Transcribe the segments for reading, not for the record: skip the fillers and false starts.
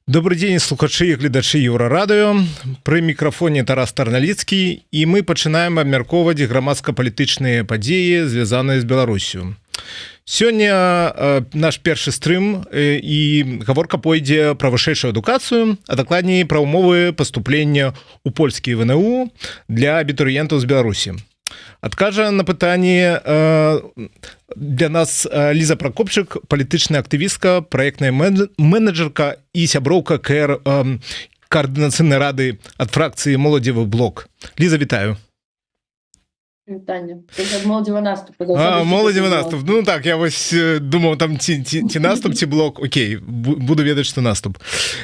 Добры дзень, слухачы і гледачы Еўрарадыё. Пры мікрафоне Тарас Тарналіцкі, і мы пачынаем абмяркоўваць грамадска-палітычныя падзеі, звязаныя з Беларусю. Сёння наш першы стрым, і гаворка пойдзе пра вышэйшую адукацыю, а дакладней, пра ўмовы паступлення ў польскі ВНУ для абітурыентаў з Беларусі. Адкажа на пытанне для нас Ліза Пракопчык, палітычная актывістка, праектная менеджерка і сяброўка КР, Каардынацыйнай рады ад фракцыі «Моладзевы блок». Ліза, вітаю. Моладзевы наступ. «Моладзевы наступ». Ну так, я вось думаў там, ці наступ, ці блок. Окей, буду ведаць, что наступ.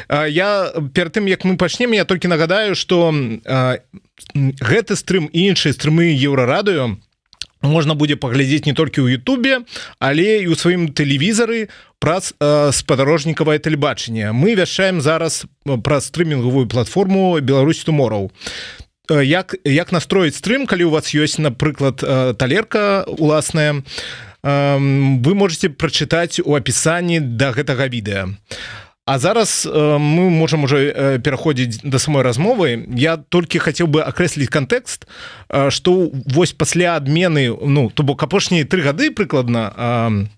Я перад тым, як мы пачнем, я толькі нагадаю, что гэты стрым і іншыя стрымы Еўрарадыё можна будзе паглядзець не толькі ў Ютубе, але і ў сваім тэлевізары праз спадарожнікавае тэлебачанне. Мы вяшчаем зараз праз стрымінгавую платформу Беларусь Tomorrow. Як настроіць стрым, калі у вас ёсць, напрыклад, талерка уласная, вы можете прачытаць у апісанні до гэтага відэа. А зараз мы можем уже пераходзіць до самой размовы. Я толькі хацеў бы акрэсліць кантэкст, что вось пасля адмены, ну, то бок апошнія 3 гады прыкладна,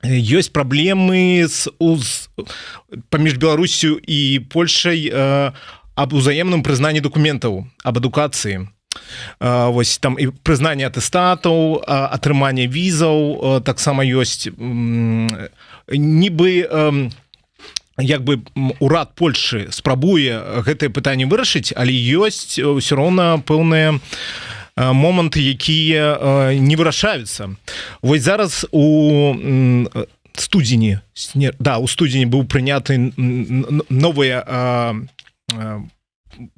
ёсць праблемы з уз паміж Беларусю і Польшай аб узаемным прызнанні дакументаў аб адукацыі. Вось там і прызнанне атэстатаў, атрыманне візаў таксама ёсць. Нібы як бы урад Польшы спрабуе гэтае пытанне вырашыць, але ёсць ўсё роўна пэўныя моманты, якія не вырашаюцца. Вось зараз у студзені, да, у студзені быў прыняты новыя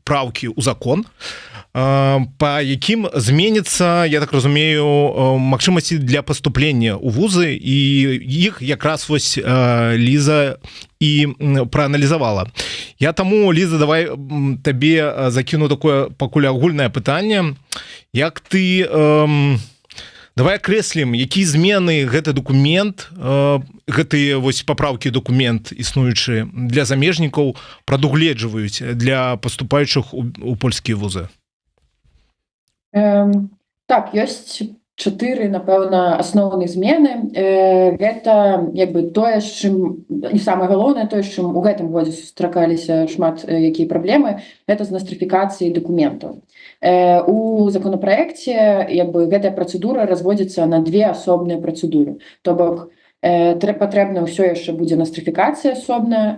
праўкі ў закон, по якім зменіцца, я так разумею, магчымасці для паступлення ў вузы, і іх якраз вось Ліза і прааналізавала. Я таму, Ліза, давай табе закіну такое пакуль агульнае пытанне: як ты, давай акрэслім, які змены гэты документ, гэтыя вось папраўкі, документ існуючы для замежнікаў, прадугледжваюць для паступаючых у польскія вузы? Так, ёсць чатыры, напэўна, асноўных змены. Гэта як бы тое, з чым не самае галоўнае, тое, з чым у гэтым годзе сустракаліся шмат якія праблемы, гэта з нострыфікацыяй дакументаў. У законапраекце як бы гэтая працэдура разводзіцца на две асобныя працэдуры, то бок патрэбна ўсё яшчэ будзе нострыфікацыя асобна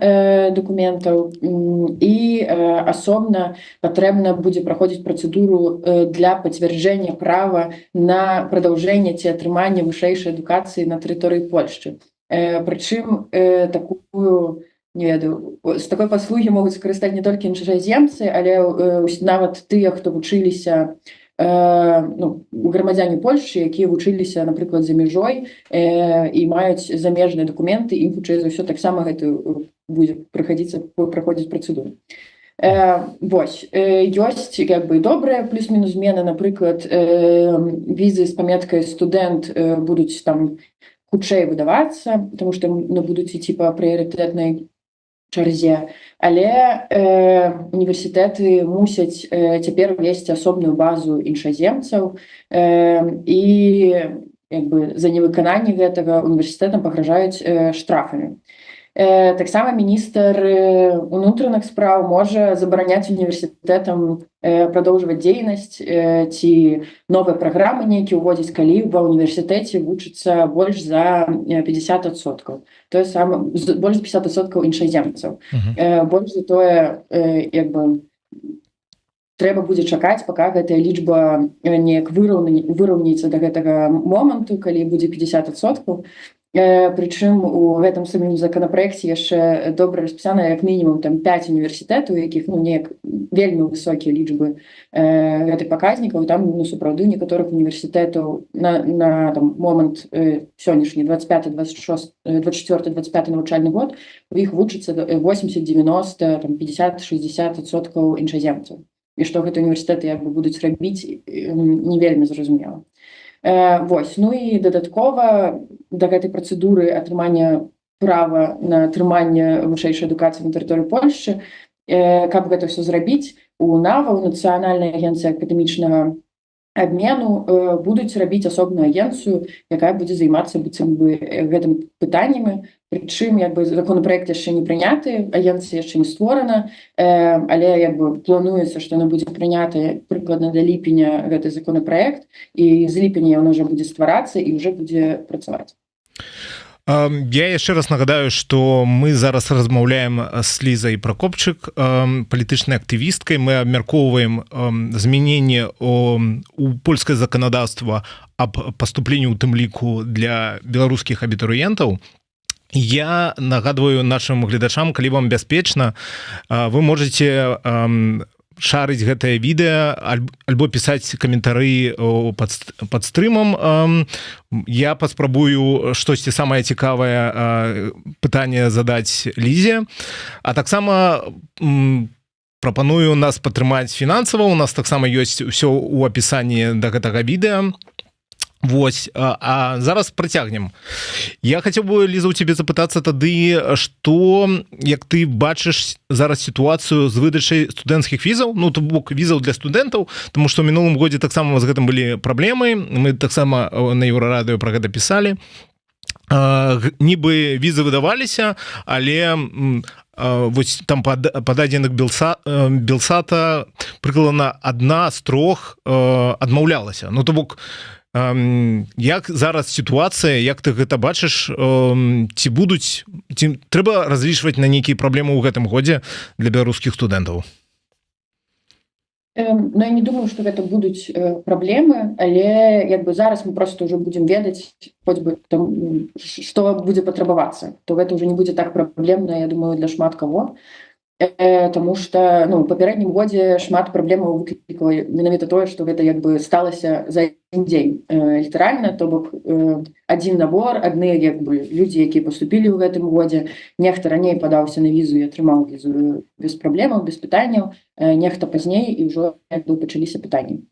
дакументаў і асобна патрэбна будзе праходзіць працэдуру для пацвярджэння права на прадаўжэнне ці атрыманне вышэйшай адукацыі на тэрыторыі Польшчы. Прычым такую, не ведаю, з такой паслугі могуць скарыстаць не толькі іншаземцы, але нават тыя, хто вучыліся, ну, грамадзяне Польшчы, якія вучыліся, напрыклад, за мяжой і маюць замежныя дакументы, ім, хутчэй за ўсё, таксама гэта будзе прыхадзіцца праходзіць працэдуру. Вось ёсць як бы добрыя плюс-мінус змены, напрыклад, візы з паметкай студэнт будуць там хутчэй выдавацца, потому что, ну, будуць ісці па прыярытэтнай чарзе, але універсітэты мусяць цяпер весці асобную базу іншаземцаў, і як бы за невыкананне гэтага універсітэтам пагражаюць штрафамі. Таксама міністр унутраных спраў можа забараняць універсітэтам прадоўжваць дзейнасць ці новыя праграмы нейкі ўводзіць, калі ва універсітэце вучыцца больш за 50%, тое самае, больш за 50% іншаземцаў. Больш за тое, як бы трэба будзе чакаць, пока гэтая лічба неяк выраўняецца да гэтага моманту, калі будзе 50%. Прычым у гэтым самім законапраекце яшчэ добра распісана як мінімум там 5 універсітэтаў, якіх, ну, неяк вельмі высокія лічбы гэтых паказнікаў. Там, ну, сапраўды некаторых універсітэтаў на там момант сённяшні 25, 26, 24, 25 навучальны год у іх вучыцца 80, 90, там 50, 60% іншаземцаў, і што гэты універсітэты як бы будуць рабіць, не вельмі зразумела. Вось, ну і дадаткова да гэтай працэдуры атрымання права на атрыманне вышэйшай адукацыі на тэрыторыі Польшчы. Каб гэта все зрабіць, у НАВА, у Нацыянальнай агенцыі акадэмічнага абмену, будуць рабіць асобную агенцыю, якая будзе займацца быццам бы гэтым пытаннямі. Прычым як бы законопроект яшчэ не прыняты, агенцыя яшчэ не створана, але як бы плануецца, што яна будзе прынята прыкладна да ліпеня, гэты законопроект, і з ліпеня ён уже будзе стварацца і уже будзе працаваць. Я яшчэ раз нагадаю, что мы зараз размаўляем с Лізай Пракопчык, палітычнай актывісткай. Мы абмяркоўваем змяненне у польскае заканадаўства аб паступленні, у тым ліку для беларускіх абітурыентаў. Я нагадваю нашим гледачам: калі вам бяспечна, вы можете шарыць гэтае відэа альбо пісаць каментары под стрымам. Я паспрабую штосьці самае цікавае пытанне задаць Лізе. А таксама прапаную нас падтрымаць фінансава, у нас таксама ёсць ўсё ў апісанні да гэтага відэа. Вось, а зараз працягнем. Я хотел бы, Ліза, у тебе запытацца тады, что, як ты бачыш зараз сітуацыю з выдачай студэнцкіх візаў, ну, то бок візаў для студэнтаў, тому что ў мінулым годзе таксама з гэтым былі праблемы, мы таксама на Еўрарадыё про гэта пісалі. Нібы візы выдаваліся, але вось там па дадзеных Белсата прыкладна адна з трох адмаўлялася. Ну, то бок як зараз сітуацыя, як ты гэта бачыш, ці будуць, ці трэба разлічваць на нейкія праблемы ў гэтым годзе для беларускіх студэнтаў? Ну, я не думаю, что гэта будуць праблемы, але як бы зараз мы просто уже будем ведаць хоць бы там, что будзе патрабавацца, то гэта уже не будзе так праблемна, я думаю, для шмат кого. Таму что, ну, у папярэднім годзе шмат праблемаў выклікала менавіта тое, что гэта як бы сталася за адзін дзень літаральна, то бок адзін набор, адны як бы людзі, якія поступілі ў гэтым годзе. Нехта раней падаўся на візу і атрымаў візу без праблемаў, без пытанняў, нехта пазней, і ўжо як бы пачаліся пытанні.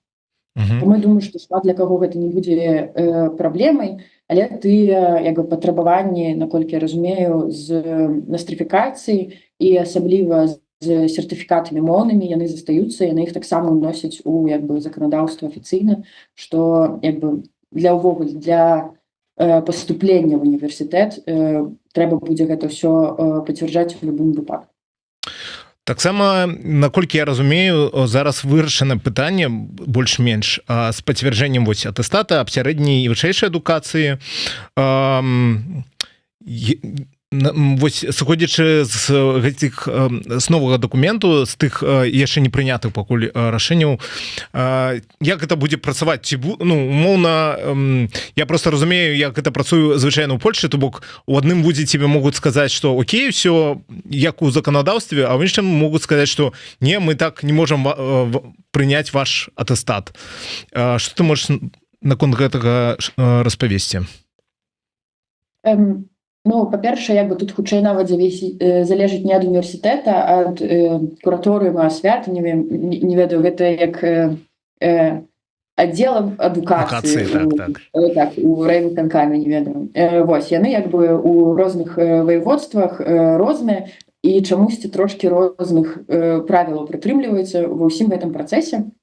Мы думаю, что шмат для каго гэта не будзе праблемай, але тыя як бы патрабаванні, наколькі я разумею, з нострыфікацыі і асабліва з сертыфікатамі моўнымі, яны застаюцца, яны іх таксама ўносяць у як бы заканадаўства афіцыйна, што як бы для ўвогуле для паступлення в універсітэт трэба будзе гэта ўсё пацвярджаць у любым выпадку. Таксама, наколькі я разумею, зараз вырашана пытанне больш-менш з пацвярджэннем вось атэстата аб сярэдняй і вышэйшай адукацыі. Вось сыходзячы з гэтых, з новага дакументу, з тых яшчэ не прынятых пакуль рашэнняў, як гэта будзе працаваць? Ці ну, умоўна, я просто разумею, як гэта працую звычайна ў Польшы, то бок у адным вузе тебе могуць сказаць, что окей, все як у заканадаўстве, а ў іншым могуць сказаць, что не, мы так не можем прыняць ваш атэстат. Что ты можешь наконт гэтага распавесці? Ну, па-першае, як бы тут хутчэй нават залежыць не ад універсітэта, а ад кураторыума асвяты, не ведаю, гэта як аддзелам адукацыі, так. Так, у райвыканкаме, не ведаю. Вось яны як бы у розных ваяводствах розныя і чамусьці трошкі розных правілаў прытрымліваюцца ва ўсім гэтым працэсе.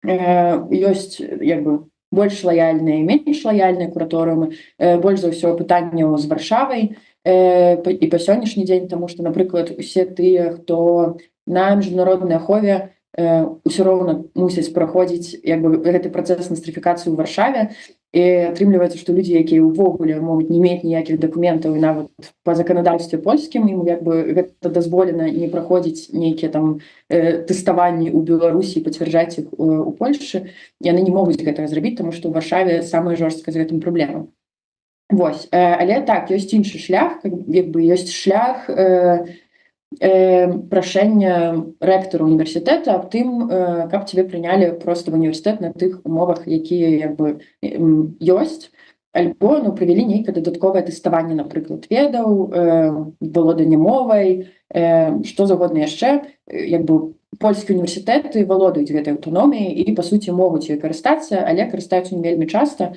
Ёсць як бы больш лаяльныя, менш лаяльныя кураторыумы, больш за ўсё пытанняў з Варшавай і па сённяшні дзень, таму што, напрыклад, усе тыя, хто на міжнароднай ахове, ўсё роўна мусяць праходзіць як бы гэты працэс нострыфікацыі ў Варшаве, і атрымліваецца, што людзі, якія ўвогуле могуць не мець ніякіх дакументаў і нават па заканадаўстве польскім ім як бы гэта дазволена не праходзіць нейкія там тэставанні ў Беларусі, пацвярджаць іх у Польшчы, яны не могуць гэтага зрабіць, таму што ў Варшаве самая жорсткая з гэтым праблема. Вось, але так, ёсць іншы шлях, як бы ёсць шлях прашэння рэктару універсітэта аб тым, каб тебе прынялі просто в універсітэт на тых умовах, якія як бы ёсць, альбо, ну, правялі нейкае дадатковае тэставанне, напрыклад, ведаў, валоданне мовай, што заўгодна яшчэ. Як бы польскія універсітэты валодаюць гэтай аўтаноміяй і па суці могуць ёй карыстацца, але карыстаюцца не вельмі часта.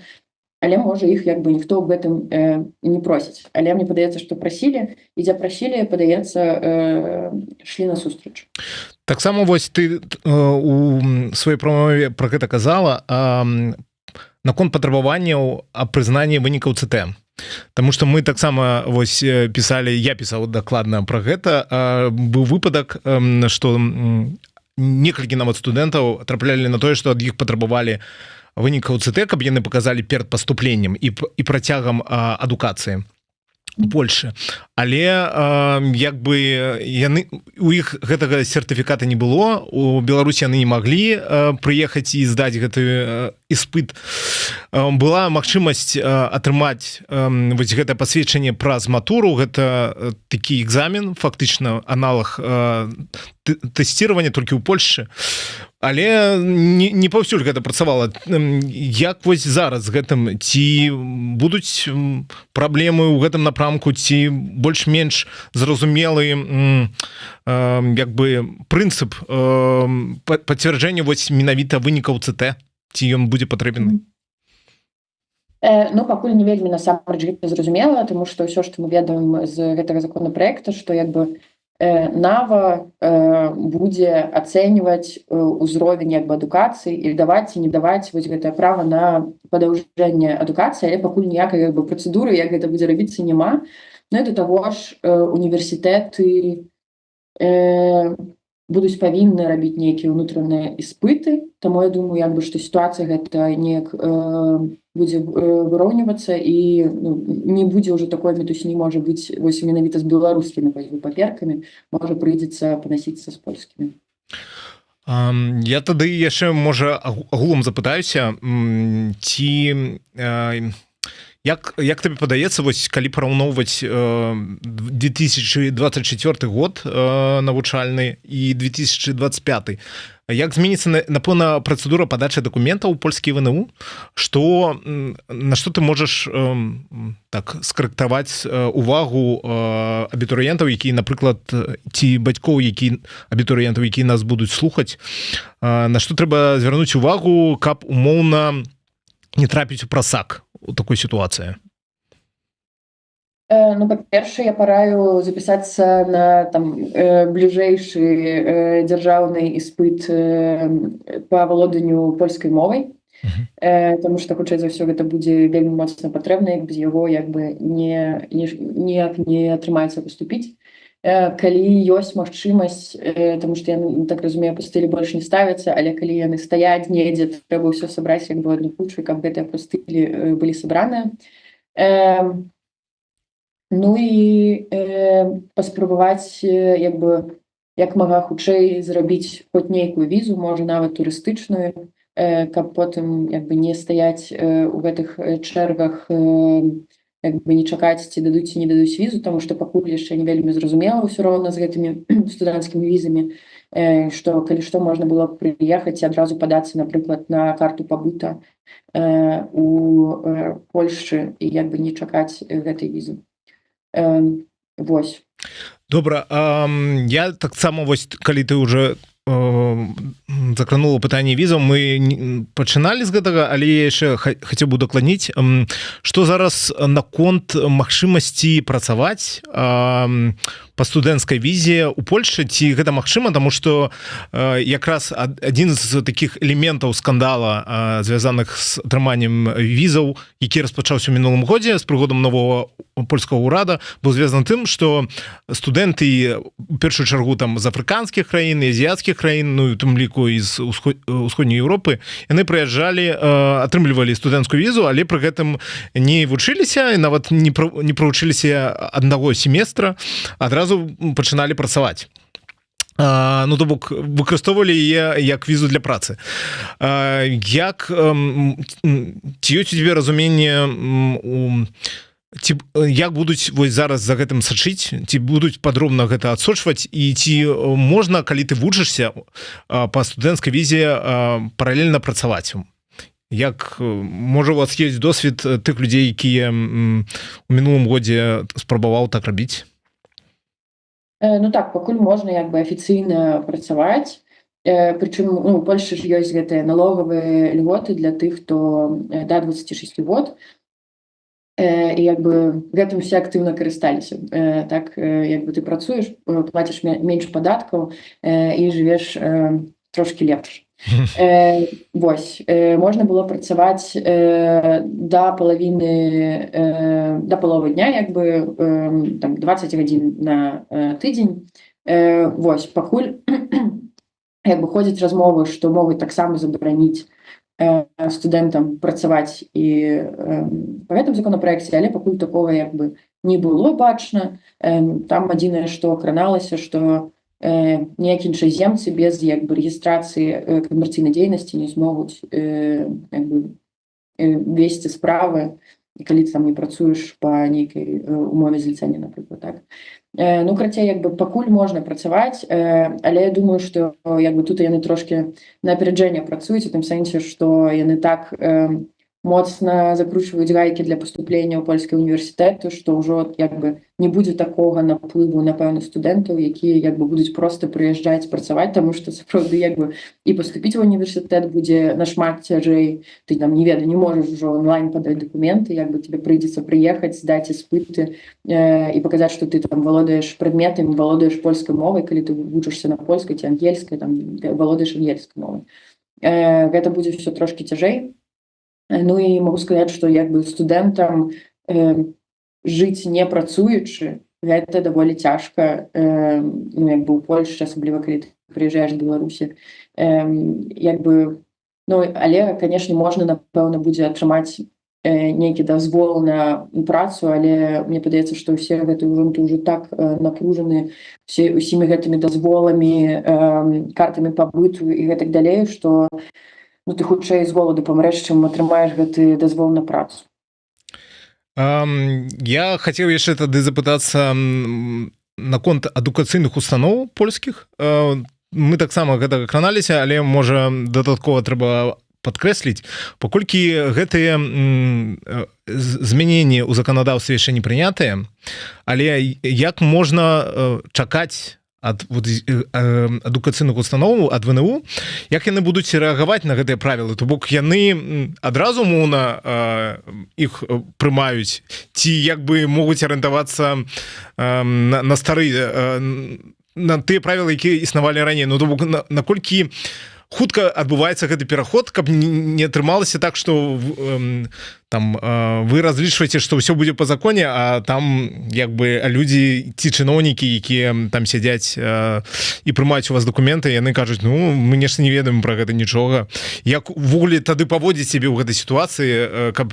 Але, можа, іх як бы ніхто об гэтым не просіць, але мне падаецца, што прасілі, і дзе прасілі, падаецца, шлі насустрач. Таксама вось ты у сваёй прамове про гэта казала наконт патрабаванняў аб прызнанні вынікаў ЦТ. Таму что мы таксама вось пісалі, я пісаў дакладна про гэта, быў выпадак, что некалькі нават студэнтаў траплялі на тое, што ад іх патрабавалі вынікаў ЦТ, каб яны показалі перад паступленнем і працягам адукацыі Польшы, але як бы яны, у іх гэтага сертыфіката не было, у Беларусі яны не маглі прыехаць і здаць гэты іспыт. Была магчымасць атрымаць вось гэта пасведчанне праз матуру, гэта такі экзамен, фактычна аналаг тэсціравання, толькі ў Польшчы, але не паўсюль гэта працавала. Як вось зараз з гэтым? Ці будуць праблемы ў гэтым напрамку, ці больш-менш зразумелы як бы прынцып пацвярджэння вось менавіта вынікаў ЦТ, ці ён будзе патрэбен? Ну, пакуль не вельмі насамрэч гэта зразумела, тому што ўсё, што мы ведаем з гэтага законопроекта, што як бы НАВА будзе ацэньваць узровень як бы адукацыі і даваць ці не даваць вось гэтае права на падаўжэнне адукацыі, але пакуль ніякай як бы працэдуры, як гэта будзе рабіцца, няма. Ну і да таго ж універсітэты будуць павінны рабіць нейкія ўнутраныя іспыты. Таму я думаю, як бы, што сітуацыя гэта неяк будзе выроўнівацца і, ну, не будзе ўжо такой мітусні, можа быць, вось менавіта з беларускімі паперкамі, можа, прыйдзецца панасіцца з польскімі. Я тады яшчэ, можа, агулам запытаюся, ці як табе падаецца, вось калі параўноўваць 2024 год навучальны і 2025, як зменіцца, напэўна, працэдура падачы дакументаў у польскі ВНУ, что на что ты можаш так скарэктаваць увагу абітурыентаў, які, напрыклад, ці бацькоў, які абітурыентаў, які нас будуць слухаць, на што трэба звярнуць увагу, каб умоўна не трапіць у прасак у такой сітуацыі? Ну, па-першае, я параю запісацца на там бліжэйшы дзяржаўны іспыт па валоданню польскай мовай, таму што, хутчэй за ўсё, гэта будзе вельмі моцна патрэбна, як без яго як бы не ніяк не атрымаецца паступіць. Калі ёсць магчымасць, таму што я так разумею, апастылі больш не ставяцца, але калі яны стаяць недзе, трэба ўсё сабраць як бы одну кучу, каб гэтыя апастылі былі сабраныя. Ну і паспрабаваць як бы як мага хутчэй зрабіць хоць нейкую візу, можа, нават турыстычную, каб потым як бы не стаяць у гэтых чэргах, як бы не чакаць, ці дадуць, ці не дадуць візу, таму што пакуль яшчэ не вельмі зразумела ўсё роўна з гэтымі студэнцкімі візамі, што калі што, можна было б прыехаць і адразу падацца, напрыклад, на карту пабыта у Польшчы і як бы не чакаць гэтай візы. Вось. Добра, я таксама вось, калі ты уже закранула пытанне візаў, мы пачыналі з гэтага, але я яшчэ хацеў бы дакладніць, что зараз наконт магчымасці працаваць па студэнцкай візе у Польшы, ці гэта магчыма? Таму что якраз адзін з таких элементаў скандала, звязаных з атрыманнем візаў, які распачаўся ў мінулым годзе з прыходам нового польскага ўрада, быў звязан тым, что студэнты у першую чаргу там з афрыканскіх краін, азіяцкіх краін, ну і у тым ліку з усходняй Европы, яны прыязджалі, атрымлівалі студэнцкую візу, але пры гэтым не вучыліся і нават не правучыліся аднаго семестра, адразу пачыналі працаваць. Ну, то бок выкарыстоўвалі яе як візу для працы. Як ці ёсць у тебе разуменне, ці як будуць вось зараз за гэтым сачыць, ці будуць падробна гэта адсочваць і ці можна, калі ты вучышся па студэнцкай візе, паралельна працаваць? Як, можа, у вас есть досвед тых людзей, якія у мінулым годзе спрабаваў так рабіць? Ну так, пакуль можна як бы афіцыйна працаваць. Прычым, ну, у Польшы ж ёсць гэтыя налогавыя льготы для тых, хто да 26 год, і як бы гэтым все актыўна карысталіся. Так, як бы ты працуеш, плаціш менш падаткаў і жывеш трошки лепш. Вось, можна было працаваць да палавіны, да паловы дня, як бы там 20 гадзін на тыдзень. Вось, пакуль як бы ходзяць размовы, што могуць таксама забараніць студэнтам працаваць і па гэтым законапраекце, але пакуль такога як бы не было бачна. Там адзінае, што краналася, што ніяк іншаземцы без як бы рэгістрацыі камерцыйнай дзейнасці не змогуць як бы весці справы, і калі ты там не працуеш па нейкай умове зліцэння, напрыклад, так. Ну, карацей, як бы пакуль можна працаваць, але я думаю, што як бы тут яны трошки на апераджэнне працуюць, у тым сэнсе, што яны так моцна закручваюць гайкі для паступлення ў польскі універсітэту, што ўжо як бы не будзе такога наплыву, напэўна, студэнтаў, якія як бы будуць просто прыязджаць працаваць, таму што сапраўды як бы і паступіць ва універсітэт будзе нашмат цяжэй. Ты там, не ведаю, не можаш ужо онлайн падаць дакументы, як бы тебе прыйдзецца прыехаць, здаць іспыты і паказаць, што ты там валодаеш прадметамі, валодаеш польскай мовай, калі ты вучышся на польскай ці ангельскай, там валодаеш ангельскай мовай. Гэта будзе все трошки цяжэй. Ну і могу сказаць, што як бы студэнтам жыць, не працуючы, гэта даволі цяжка, ну, як бы у Польшчы, асабліва калі ты прыязджаеш з Беларусі. Як бы, ну, але, конечно, можна, напэўна, будзе атрымаць нейкі дазвол на працу, але мне падаецца, што ўсе гэты ўрунты ўжо так напружаны все усімі гэтымі дазволамі, картамі пабыту і гэтак далей, што, ну, ты хутчэй з голаду памрэш, чым атрымаеш гэты дазвол на працу. Я хацеў яшчэ тады запытацца наконт адукацыйных устаноў польскіх. Мы таксама гэтага краналіся, але, можа, дадаткова трэба падкрэсліць, паколькі гэтыя змяненні ў заканадаўстве яшчэ не прынятыя, але як можна чакаць ад вот адукацыйных устаноў, ад ВНУ, як яны будуць рэагаваць на гэтыя правілы? То бок яны адразу моўна іх прымаюць ці як бы могуць арыентавацца на стары, на тыя правілы, якія існавалі раней? Ну, то бок наколькі хутка адбываецца гэты пераход, каб не атрымалася так, что там вы разлічваеце, что ўсё будзе по законе, а там як бы людзі ці чыноўнікі, якія там сядзяць і прымаюць у вас документы, яны кажуць: «Ну, мы нешта не ведаем про гэта нічога». Як увогуле тады паводзіць сябе ў гэтай сітуацыі, каб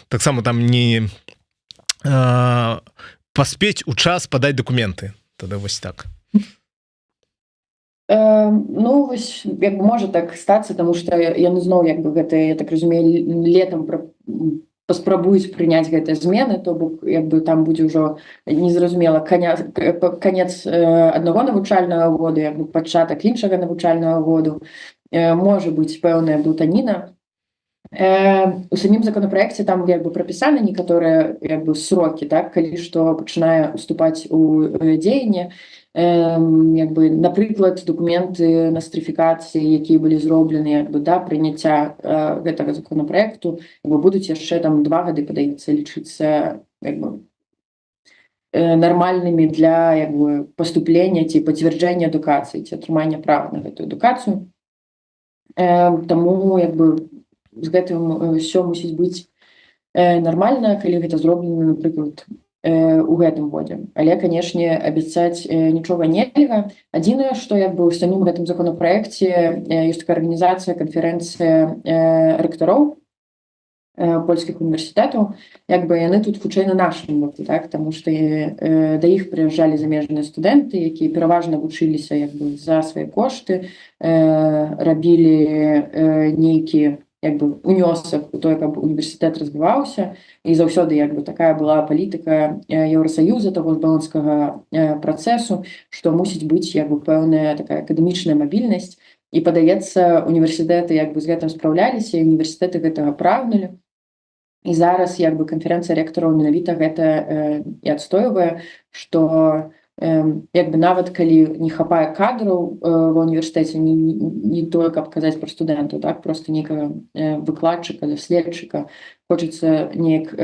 таксама там не паспець у час падаць документы тады? Вось так. Ну вось, як бы можа так стацца, тому что яны зноў як бы гэта, я так разумею, летом паспрабуюць прыняць гэтыя змены, то бок як бы там будзе ўжо незразумела канец аднаго навучальнага году, як бы пачатак іншага навучальнага году, можа быць пэўная блытаніна. У самім законапраекце там як бы прапісаны некаторыя як бы сроки, так, калі што пачынае уступаць у дзеянне. Як бы, напрыклад, дакументы нострыфікацыі, якія былі зроблены як бы да прыняцця гэтага законапраекту, як бы будуць яшчэ там 2 гады, падаецца, лічыцца як бы нармальнымі для як бы паступлення ці пацвярджэння адукацыі ці атрымання права на гэтую адукацыю. Таму як бы з гэтым ўсё мусіць быць нармальна, калі гэта зроблена, напрыклад, у гэтым годзе. Але, канешне, абяцаць нічога нельга. Адзінае, што як бы ў самім гэтым законапраекце ёсць такая арганізацыя — Канферэнцыя рэктароў польскіх універсітэтаў. Як бы яны тут хутчэй на нашым боку, так, таму што да іх прыязджалі замежныя студэнты, якія пераважна вучыліся як бы за свае кошты, рабілі нейкі як бы унёсак у тое, каб універсітэт развіваўся. І заўсёды як бы такая была палітыка Еўросаюза, таго ж балонскага працэсу, што мусіць быць як бы пэўная такая акадэмічная мабільнасць. І, падаецца, універсітэты як бы з гэтым спраўляліся, і універсітэты гэтага прагнулі. І зараз як бы Канферэнцыя рэктараў менавіта гэта і адстойвае, што Як бы нават калі не хапае кадраў ва універсітэце, не тое каб казаць пра студэнтаў, так, просто некага выкладчыка, даследчыка хочацца неяк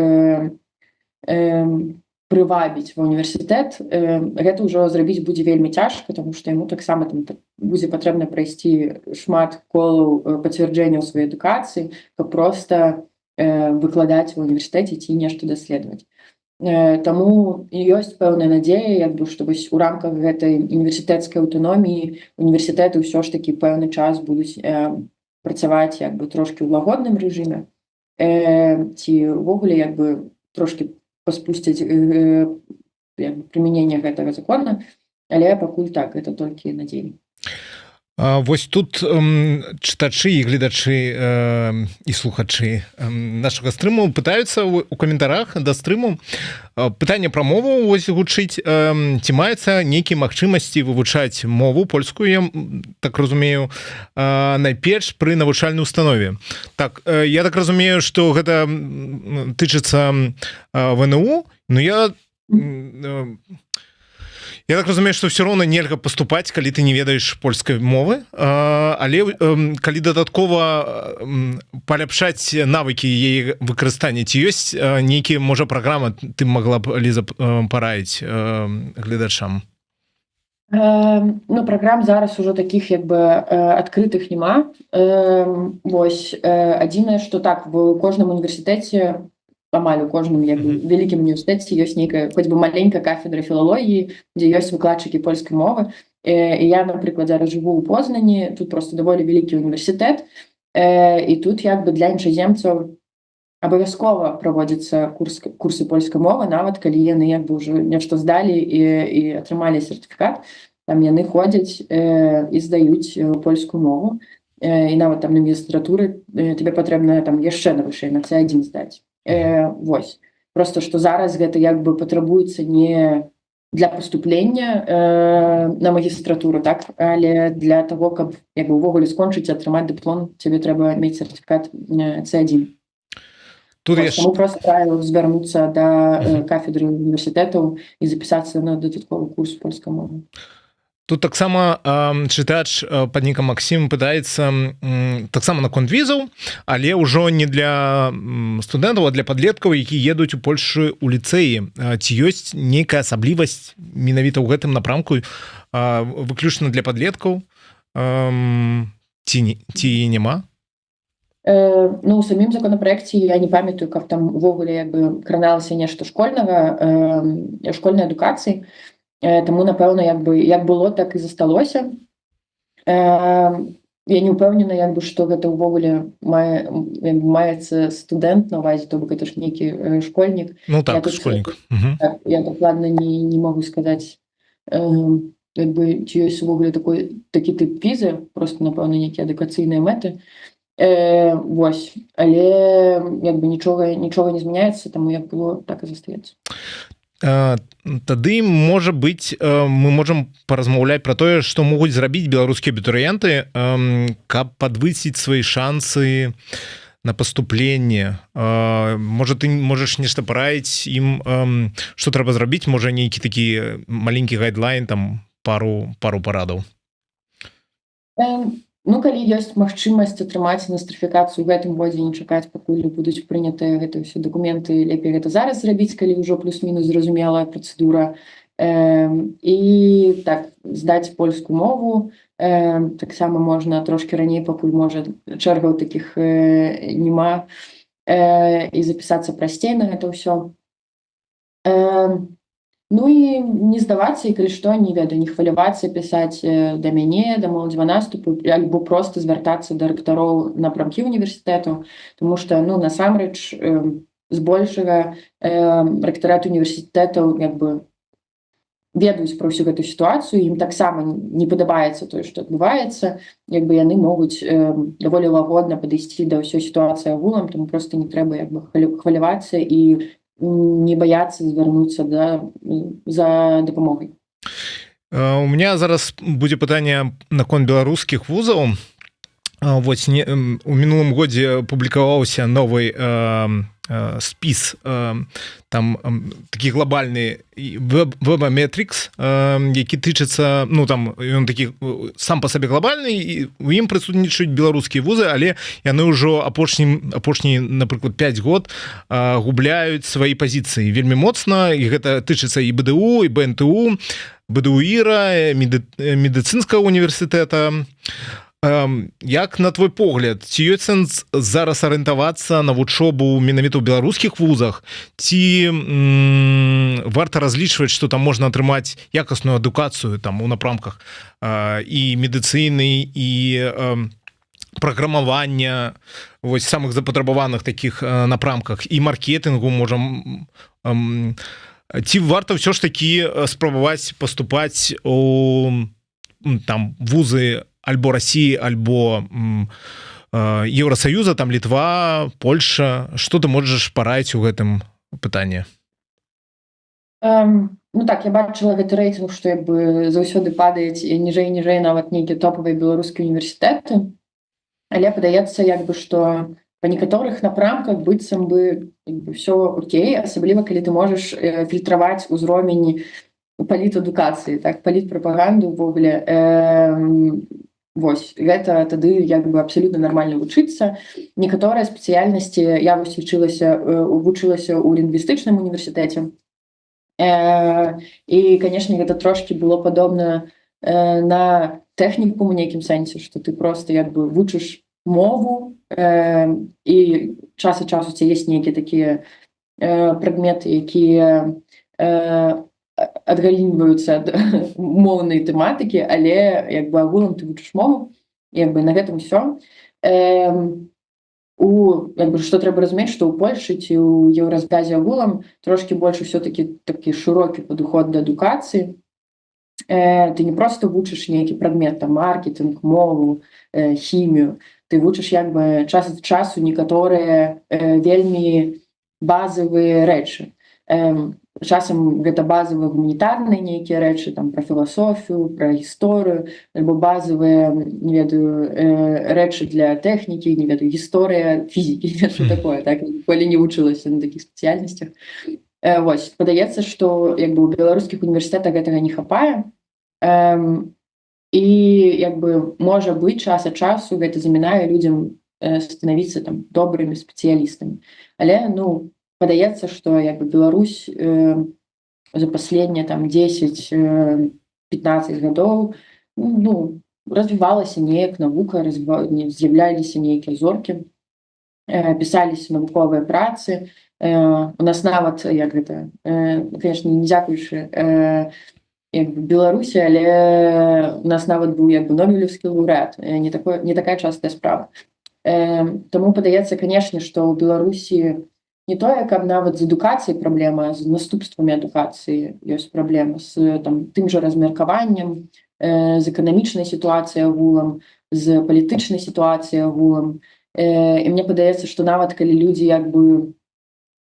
прывабіць ва універсітэт, гэта ўжо зрабіць будзе вельмі цяжка, тому что яму таксама там будзе патрэбна прайсці шмат колаў пацвярджэнняў сваёй адукацыі, каб просто выкладаць ва універсітэце ці нешта даследаваць. Таму ёсць пэўная надзея, як бы, што вось у рамках гэтай універсітэцкай аўтаноміі універсітэты ўсё ж такі пэўны час будуць працаваць як бы трошки ў лагодным рэжыме ці ўвогуле як бы трошки паспусцяць прымяненне гэтага закона, але пакуль так, это толькі надзеі. Вось тут чытачы і гледачы і слухачы нашага стрыму пытаюцца у каментарах да стрыму. Пытанне пра мову вось гучыць: ці маецца нейкія магчымасці вывучаць мову польскую, я так разумею, найперш пры навучальнай установе? Так, я так разумею, что гэта тычыцца ВНУ, но я так разумею, что все роўна нельга поступаць, калі ты не ведаеш польскай мовы, але калі дадаткова паляпшаць навыкі яе выкарыстання, ці ёсць нейкія, можа, праграма, ты могла б, Ліза, параіць гледачам? Ну, праграм зараз ужо таких як бы адкрытых няма. Вось адзінае, что так, в кожным універсітэце, амаль у кожным як бы вялікім універсітэце ёсць нейкая хоць бы маленькая кафедра філалогіі, дзе ёсць выкладчыкі польскай мовы. І я, напрыклад, зараз жыву ў Познані, тут просто даволі вялікі універсітэт, і тут як бы для іншаземцаў абавязкова праводзіцца курсы польскай мовы, нават калі яны як бы ўжо нешта здалі і атрымалі сертыфікат, там яны ходзяць і здаюць польскую мову, і нават там на магістратуры тебе патрэбна там яшчэ на вышэй, на C1 здаць. Вось просто что зараз гэта як бы патрабуецца не для поступлення на магістратуру, так, але для того, каб як бы увогуле скончыць, атрымаць дыплом, тебе трэба мець сертыфікат C1. Тут Вось, таму просто раю звярнуцца да кафедры універсітэтаў і запісацца на дадатковы курс польскай мовы. Тут таксама чытач пад нікам Максім пытаецца таксама наконт візаў, але ўжо не для студэнтаў, а для падлеткаў, які едуць у Польшу у ліцэі. Ці ёсць нейкая асаблівасць менавіта ў гэтым напрамку, выключна для падлеткаў, ці не, ці няма? Ну, у самім законапраекце я не памятаю, каб там увогуле як бы краналася нешта школьнага, школьнай адукацыі. Таму, напэўна, як бы як было, так і засталося. Я не ўпэўнена, як бы, што гэта ўвогуле мае, як бы, маецца студэнт на увазе, то бок это ж нейкі школьнік. Ну так. Я тут, школьнік. Так, я дакладна не могу сказаць, як бы, ці ёсць увогуле такі тып візы, просто, напэўна, нейкія адукацыйныя мэты. Вось, але як бы нічога не змяняецца, таму як было, так і застаецца. Тады, можа быць, мы можам паразмаўляць про тое, што могуць зрабіць беларускія абітурыенты, каб падвысіць свае шансы на паступленне. Можа, ты можаш нешта параіць ім, што трэба зрабіць, можа, нейкі такі маленькі гайдлайн, там пару парадаў? Ну, калі ёсць магчымасць атрымаць нострыфікацыю ў гэтым годзе, не чакаць, пакуль будуць прынятыя гэтыя ўсе дакументы, лепей гэта зараз зрабіць, калі ўжо плюс-мінус зразумелая працэдура. І так, здаць польскую мову таксама можна трошки раней, пакуль, можа, чэргаў такіх няма, і запісацца прасцей на гэта ўсё. Ну і не здавацца, і калі што, не ведаю, не хвалявацца, пісаць да мяне, да «Моладзевага наступу» альбо просто звяртацца да рэктароў напрамкі універсітэту, тому что, ну, насамрэч, збольшага рэктарат універсітэтаў як бы ведаюць пра ўсю гэтую сітуацыю, ім таксама не падабаецца тое, што адбываецца, як бы яны могуць даволі лагодна падысці да ўсёй сітуацыі агулам, таму просто не трэба як бы хвалявацца і не баяцца звярнуцца за дапамогай. У меня зараз будзе пытанне наконт беларускіх вузаў. Вось не, у мінулым годзе публікаваўся новы спіс, там такі глобальны Webometrics, які тычыцца, ну, там ён такі сам по сабе глобальны, і у ім прысутнічаюць беларускія вузы, але яны ўжо апошні, напрыклад, 5 год губляюць свае пазіцыі вельмі моцна, і гэта тычыцца і БДУ, і БНТУ, БДУіра, медыцынскага універсітэта. Як на твой погляд, ці ёсць сэнс зараз арыентавацца на вучобу менавіта ў беларускіх вузах, ці варта разлічваць, што там можна атрымаць якасную адукацыю там у напрамках і медыцыны, і праграмавання, вось самых запатрабаваных таких напрамках, і маркетынгу, можам, ці варта ўсё ж такі спрабаваць паступаць у там вузы альбо России, альбо Еўросоюза, там Літва, Польша? Что ты можаш параіць у гэтым пытанні? Ну так, я бачыла гэты рэйтынг, што як бы заўсёды падаюць і ніжэй, ніжэй нават нейкія топавыя беларускія універсітэты, але падаецца, як бы, што па некаторых напрамках быццам бы все окей, асабліва калі ты можаш фільтраваць узровень палітадукацыі, так, палітпрапаганду увогуле. Вось гэта тады як бы абсолютно нормально вучыцца. Некаторыя спецыяльнасці, я вось вучылася ў лінгвістычным універсітэце, і, конечно, гэта трошки было падобна на тэхнікум у нейкім сэнсе, что ты просто як бы вучыш мову, і час ад часу ці есть нейкія такія прадметы, якія адгаліньваюцца ад моўнай тэматыкі, але як бы агулам ты вучыш мову, як бы на гэтым все. У як бы, што трэба разумець, што ў Польшы ці ў Еўразвязе агулам трошки больш все-таки такі шырокі падыход да адукацыі. Ты не просто вучыш нейкі прадмет, там, маркетынг, мову, хімію, ты вучыш як бы час ад часу некаторыя вельмі базавыя рэчы. Часам гэта базавыя гуманітарныя нейкія рэчы, там, пра філасофію, пра гісторыю, альбо базавыя, не ведаю, рэчы для тэхнікі, не ведаю, гісторыя фізікі, такое, так, ніколі не вучылася на такіх спецыяльнасцях. Вось падаецца, што як бы у беларускіх універсітэтах гэтага не хапае, і як бы, можа быць, час ад часу гэта замінае людзям станавіцца там добрымі спецыялістамі. Але, ну, падаецца, что як бы Беларусь за последние там 10 15 гадоў, ну, развівалася неяк навука, з'яўляліся нейкія зоркі, пісаліся навуковыя працы. У нас нават, як гэта, конечно, не дзякуючы як бы Беларусі, але у нас нават быў як бы нобелеўскі лаўрэат, не такая частая справа. Таму падаецца, конечно, што ў Беларусі не тое каб нават з адукацыяй праблема, з наступствамі адукацыі ёсць праблема, з там тым жа размеркаваннем, з эканамічнай сітуацыяй агулам, з палітычнай сітуацыяй агулам. І мне падаецца, што нават калі людзі як бы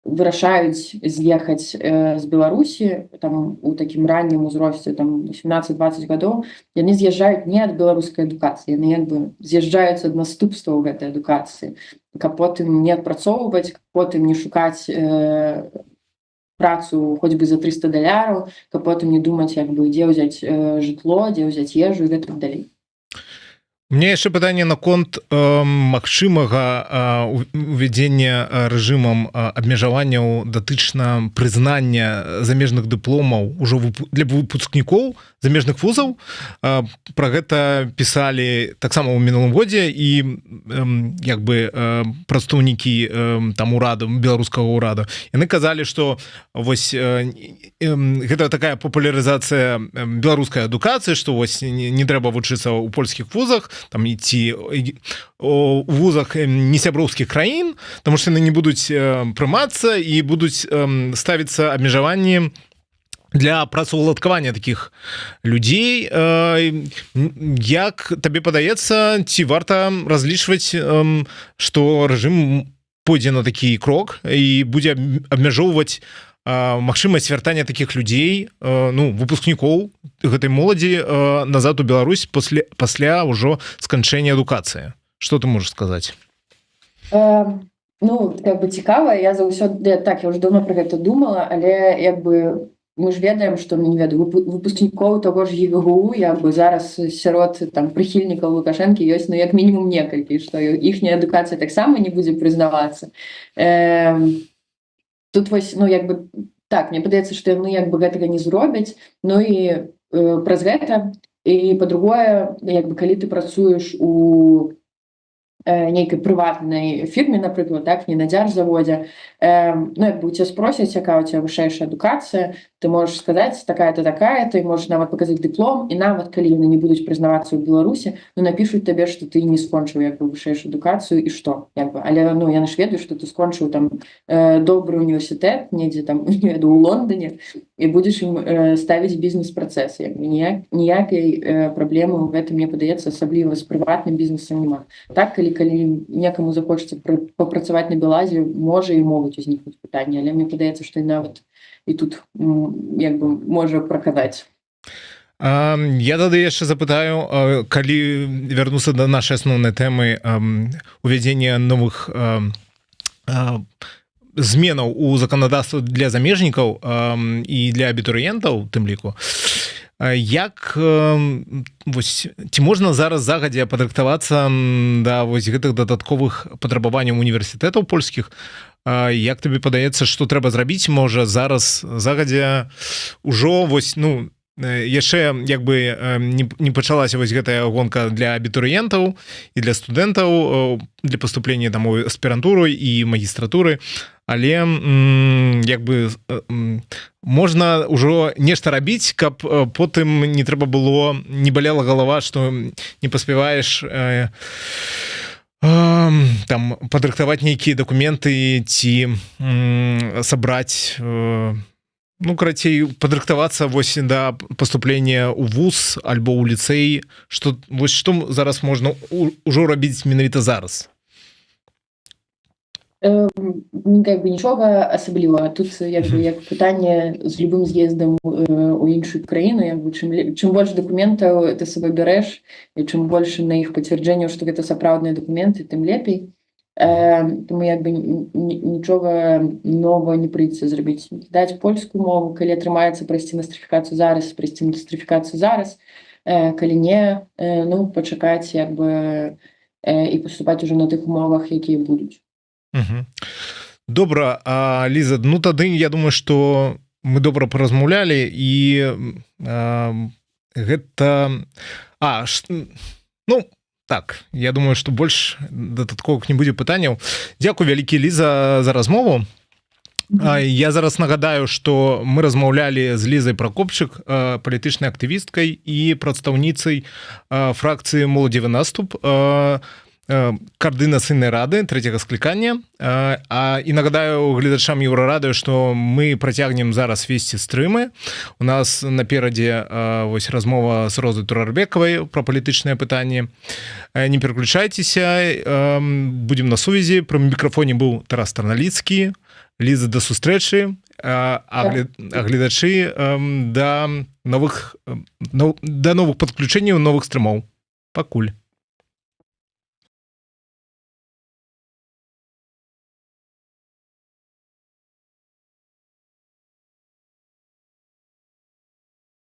вырашаюць з'ехаць з Беларусі там у такім раннім узросце, там 18-20 гадоў, яны з'язджаюць не ад беларускай адукацыі, яны як бы з'язджаюць ад наступстваў гэтай адукацыі, каб потым не адпрацоўваць, потым не шукаць працу хоць бы за 300 даляраў, каб потым не думаць, як бы, дзе ўзяць жытло, дзе ўзяць ежу і гэтак далей. Мне яшчэ пытанне наконт магчымага увядзення рэжымам абмежаванняў датычна прызнання замежных дыпломаў ужо для выпускнікоў замежных вузаў. Про гэта пісалі таксама ў мінулым годзе і як бы прадстаўнікі там ураду, беларускага ўрада. Яны казалі, что вось гэта такая папулярызацыя беларускай адукацыі, что вось не трэба вучыцца ў польскіх вузах там ідці у вузах несяброўскіх краін, потому что яны не будуць прымацца і будуць ставіцца абмежаванні для працаўладкавання таких людзей. Як табе падаецца, ці варта разлічваць, что рэжым пойдзе на такі крок і будзе абмяжоўваць магчымасць вяртання таких людзей, ну, выпускнікоў, гэтай моладзі назад у Беларусь пасля ўжо сканчэння адукацыі? Что ты можешь сказать? Ну, как бы цікава, я заўсёды так, я уже давно про гэта думала, але як бы мы ж ведаем, что, не ведаю, выпускнікоў того ж ЕГУ як бы зараз сярод там прыхільнікаў Лукашэнкі ёсць, ну, як мінімум некалькі, што іхняя адукацыя таксама не будзе прызнавацца. Тут вось, ну, як бы так, мне падаецца, што яны як бы гэтага не зробяць. Ну і праз гэта і, па-другое, як бы калі ты працуеш у нейкай прыватнай фірме, напрыклад, так, не на дзяржзаводзе, ну, як бы у тебя спросяць, якая у тебя вышэйшая адукацыя, ты можешь сказаць: такая-то, такая, ты можешь нават паказаць дыплом, і нават калі яны не будуць прызнавацца ў Беларусі, ну, напішуць табе, что ты не скончыў як бы вышэйшую адукацыю, і што як бы, але, ну, яны ж ведаюць, что ты скончыў там добры універсітэт недзе там, не ведаю, у Лондоне, і будзеш ім ставіць бізнес-працэсы. Як бы ніякай праблемы ў гэтым, мне падаецца, асабліва з прыватным бізнесам, няма. Так, калі некаму захочацца папрацаваць на БелАЗе, можа, і могуць узнікнуць пытанні, але мне падаецца, што і нават і тут як бы можа праканаць. Я тады яшчэ запытаю, калі вярнуцца да нашай асноўнай тэмы, увядзення новых зменаў у заканадаўства для замежнікаў і для абітурыентаў тым ліку, як вось, ці можна зараз загадзя падрыхтавацца да вось гэтых дадатковых патрабаванняў універсітэтаў польскіх? Як табе падаецца, што трэба зрабіць, можа, зараз загадзя ўжо вось, ну, яшчэ як бы не пачалася вось гэтая гонка для абітурыентаў і для студэнтаў для паступлення там у аспірантуру і магістратуры, але як бы можна ўжо нешта рабіць, каб потым не трэба было, не балела галава, что не паспяваеш там падрыхтаваць нейкія дакументы ці сабраць, ну, карацей, падрыхтавацца вось да паступлення ў вуз альбо ў ліцэй? Что вось, што зараз можна ўжо рабіць менавіта зараз? Как бы нічога асаблівага тут, як бы, як пытанне з любым з'ездам у іншую краіну, як бы чым больш дакументаў ты сабой бярэш і чым больш на іх пацвярджэнняў, што гэта сапраўдныя дакументы, тым лепей. Таму як бы нічога нового не прыйдзе зрабіць. Даць польскую мову, калі атрымаецца прайсці нострыфікацыю зараз, прайсці нострыфікацыю зараз, калі не, ну, пачакаць як бы і паступаць уже на тых умовах, якія будуць. Добра, Ліза, ну, тады я думаю, что мы добра паразмаўлялі і гэта ну так, я думаю, что больш дадатковых не будзе пытанняў. Дзякуй вялікі, Ліза, за размову. Я зараз нагадаю, что мы размаўлялі з Лізай Пракопчык, палітычнай актывісткай і прадстаўніцай фракцыі «Моладзевы наступ», каардынацыйнай рады трэцяга склікання. А і нагадаю гледачам Еўрарадыё, что мы працягнем зараз весці стрымы. У нас наперадзе вось размова з Розай Турарбекавай про палітычныя пытанні. Не пераключайцеся, будем на сувязі. Пры мікрафоне быў Тарас Тарналіцкі. Ліза, да сустрэчы, а гледачы да новых, да новых падключэнняў, новых стрымаў. Пакуль.